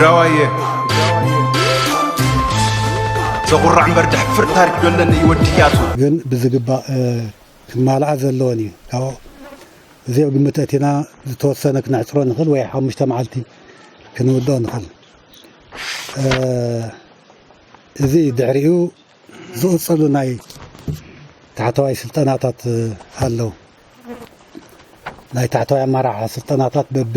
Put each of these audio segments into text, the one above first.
ትግራዋየ ዘኹርዕ እምበር ደሕፍር ታሪክ ዶለኒ ይወድያቱ። ግን ብዝግባእ ክማልኣ ዘለወን እዩ። ካብ እዚ ኣብ ግምት ኣቲና ዝተወሰነ ክነሕፅሮ ንኽእል ወይ ሓሙሽተ መዓልቲ ክንውድኦ ንኽእል። እዚ ድሕሪኡ ዝቕፅሉ ናይ ታሕተዋይ ስልጠናታት ኣለዉ። ናይ ታሕተዋይ ኣመራርሓ ስልጠናታት በብ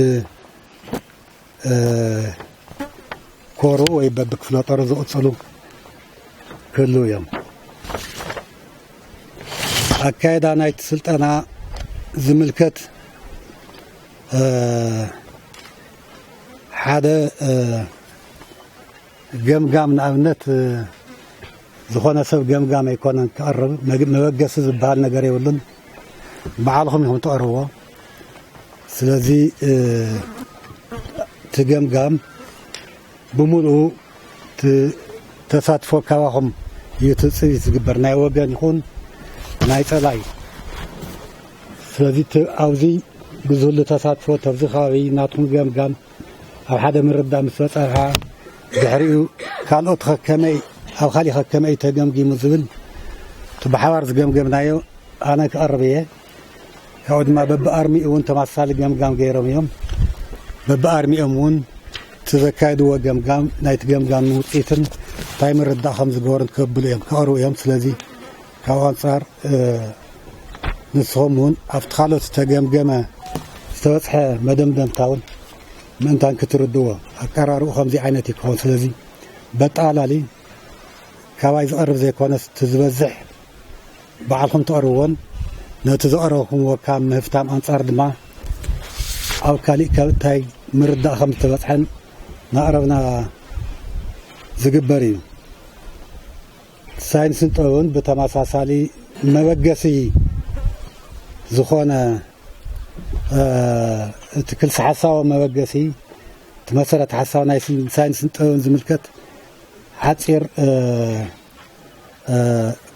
ኮሩ ወይ በብክፍለ ጦሩ ዝቕፅሉ ክህልዉ እዮም። ኣካየዳ ናይቲ ስልጠና ዝምልከት ሓደ ገምጋም ንኣብነት ዝኾነ ሰብ ገምጋም ኣይኮነን ክቐርብ፣ መበገሲ ዝበሃል ነገር የብሉን። ባዕልኹም ኢኹም ትቐርብዎ። ስለዚ እቲ ገምጋም ብምሉኡ ተሳትፎ ካባኹም እዩ ትፅቢት ዝግበር፣ ናይ ወገን ይኹን ናይ ፀላኢ። ስለዚ ኣብዚ ብዝህሉ ተሳትፎ ተብዚ ከባቢ ናትኩም ገምጋም ኣብ ሓደ ምርዳእ ምስ በፀርካ ድሕሪኡ ካልኦት ከመይ ኣብ ካሊእ ከመይ ተገምጊሙ ዝብል እቲ ብሓባር ዝገምገምናዮ ኣነ ክቐርብ እየ። ካብኡ ድማ በብኣርሚኡ እውን ተመሳሳሊ ገምጋም ገይሮም እዮም። በብኣርሚኦም እውን እቲ ዘካየድዎ ገምጋም ናይቲ ገምጋም ውፅኢትን እንታይ ምርዳእ ከም ዝገበሩን ከብሉ እዮም ክቐርቡ እዮም። ስለዚ ካብ ኣንፃር ንስኹም እውን ኣብቲ ካልኦት ዝተገምገመ ዝተበፅሐ መደምደምታ እውን ምእንታን ክትርድዎ ኣቀራርቡ ከምዚ ዓይነት ይከውን። ስለዚ በጠቓላሊ ካባይ ዝቐርብ ዘይኮነስ እቲ ዝበዝሕ ባዕልኹም ተቕርብዎን ነቲ ዘቕረብኩምዎ ካብ ምህፍታም ኣንጻር ድማ ኣብ ካሊእ ካብ እንታይ ምርዳእ ከም ዝተበጽሐን ናቕረብና ዝግበር እዩ። ሳይንስን ጥበብን ብተመሳሳሊ መበገሲ ዝኾነ እቲ ክልሲ ሓሳባዊ መበገሲ እቲ መሰረት ሓሳብ ናይ ሳይንስን ጥበብን ዝምልከት ሓጺር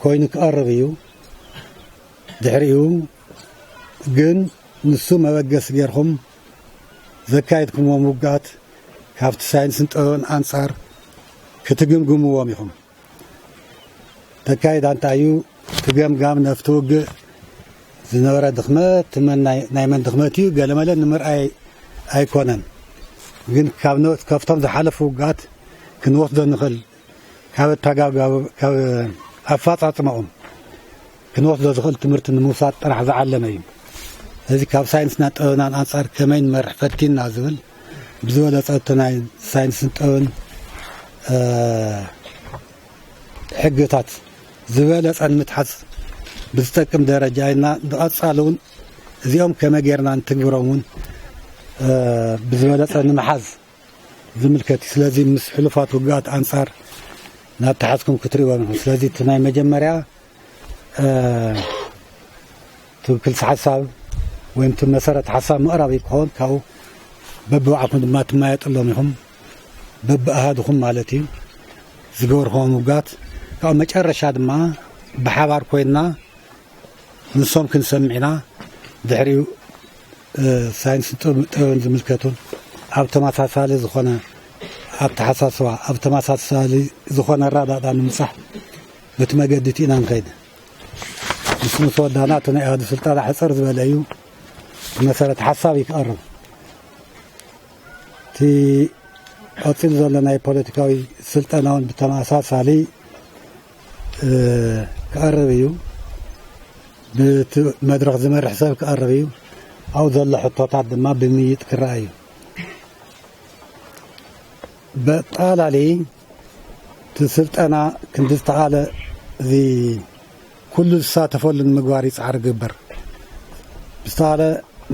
ኮይኑ ክቐርብ እዩ። ድሕሪኡ ግን ንሱ መበገሲ ጌርኩም ዘካየድኩምዎም ውግኣት ካብቲ ሳይንስን ጥበብን ኣንጻር ክትግምግምዎም ኢኹም። ተካይዳ እንታይ እዩ? እቲ ገምጋም ነፍቲ ውግእ ዝነበረ ድኽመት፣ ናይ መን ድኽመት እዩ ገለመለ ንምርኣይ ኣይኮነን። ግን ካብቶም ዝሓለፉ ውግኣት ክንወስዶ ንኽእል ካብ ኣተጋባብ ካብ ኣፈፃፅማኦም ክንወስዶ ዝኽእል ትምህርቲ ንምውሳድ ጥራሕ ዝዓለመ እዩ። እዚ ካብ ሳይንስና ጥበብናን ኣንፃር ከመይ ንመርሕ ፈቲንና ዝብል ብዝበለፀ እቲ ናይ ሳይንስን ጥበብን ሕግታት ዝበለፀ ንምትሓዝ ብዝጠቅም ደረጃ ኢና። ንቐፃሊ እውን እዚኦም ከመይ ጌርና ንትግብሮም እውን ብዝበለፀ ንምሓዝ ዝምልከት እዩ። ስለዚ ምስ ሕሉፋት ውግኣት ኣንጻር እናተሓዝኩም ክትርእይዎም ኢኹም። ስለዚ እቲ ናይ መጀመርያ እቲ ክልሲ ሓሳብ ወይ እቲ መሰረት ሓሳብ ምቕራብ እዩ ክኸውን። ካብኡ በብባዕልኩም ድማ ትመያየጥሎም ኢኹም። በብኣሃድኹም ማለት እዩ ዝገበርኩዎም ውግኣት። ካብኡ መጨረሻ ድማ ብሓባር ኮይንና ንሶም ክንሰምዕ ኢና። ድሕሪኡ ሳይንስን ጥበብን ዝምልከቱን ኣብ ተመሳሳሊ ዝኾነ ኣተሓሳስባ ኣብ ተመሳሳሊ ዝኾነ ኣረዳድኣ ንምብፃሕ በቲ መገዲ እቲ ኢና ንኸይድ። ምስ ምስ ወዳና እቲ ናይ ኣሃዱ ስልጠና ሕፅር ዝበለ እዩ። መሰረት ሓሳብ እዩ ክቐርብ። እቲ ቀፂሉ ዘሎ ናይ ፖለቲካዊ ስልጠና እውን ብተመሳሳሊ ክቐርብ እዩ። ብቲ መድረኽ ዝመርሕ ሰብ ክቐርብ እዩ። ኣብኡ ዘሎ ሕቶታት ድማ ብምይይጥ ክረኣ እዩ። በጠቓላሊ እቲ ስልጠና ክንዲ ዝተኻለ እዚ ኩሉ ዝሳተፈሉ ንምግባር ይፅዓር ይግበር። ብዝተኻለ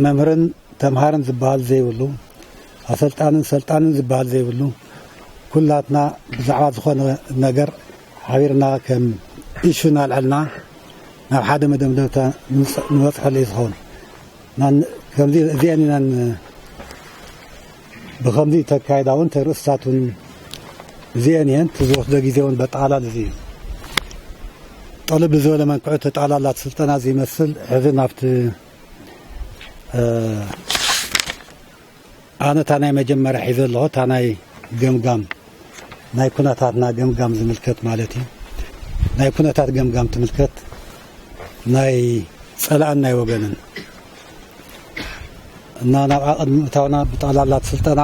መምህርን ተምሃርን ዝበሃል ዘይብሉ፣ ኣሰልጣንን ሰልጣንን ዝበሃል ዘይብሉ፣ ኩላትና ብዛዕባ ዝኾነ ነገር ሓቢርና ከም ኢሹ እናልዐልና ናብ ሓደ መደምደምታ ንበፅሐሉ እዩ ዝኸውን። ከምዚ እዚአን ኢና ብኸምዚ ተካይዳ እውን ተርእስታት እውን እዚአን እየን። እቲ ዝወስዶ ግዜ እውን በጠቓላሊ እዚ እዩ። ጠለብ ብዝበለ መልክዑ ተጠቓላላት ስልጠና እዚ ይመስል። ሕዚ ናብቲ ኣነ እታ ናይ መጀመርያ ሒዘ ኣለኹ፣ እታ ናይ ገምጋም ናይ ኩነታትና ገምጋም ዝምልከት ማለት እዩ። ናይ ኩነታት ገምጋም ትምልከት ናይ ጸላእን ናይ ወገንን እና ናብ ዓቐን ምእታውና ብጠቕላላ እቲ ስልጠና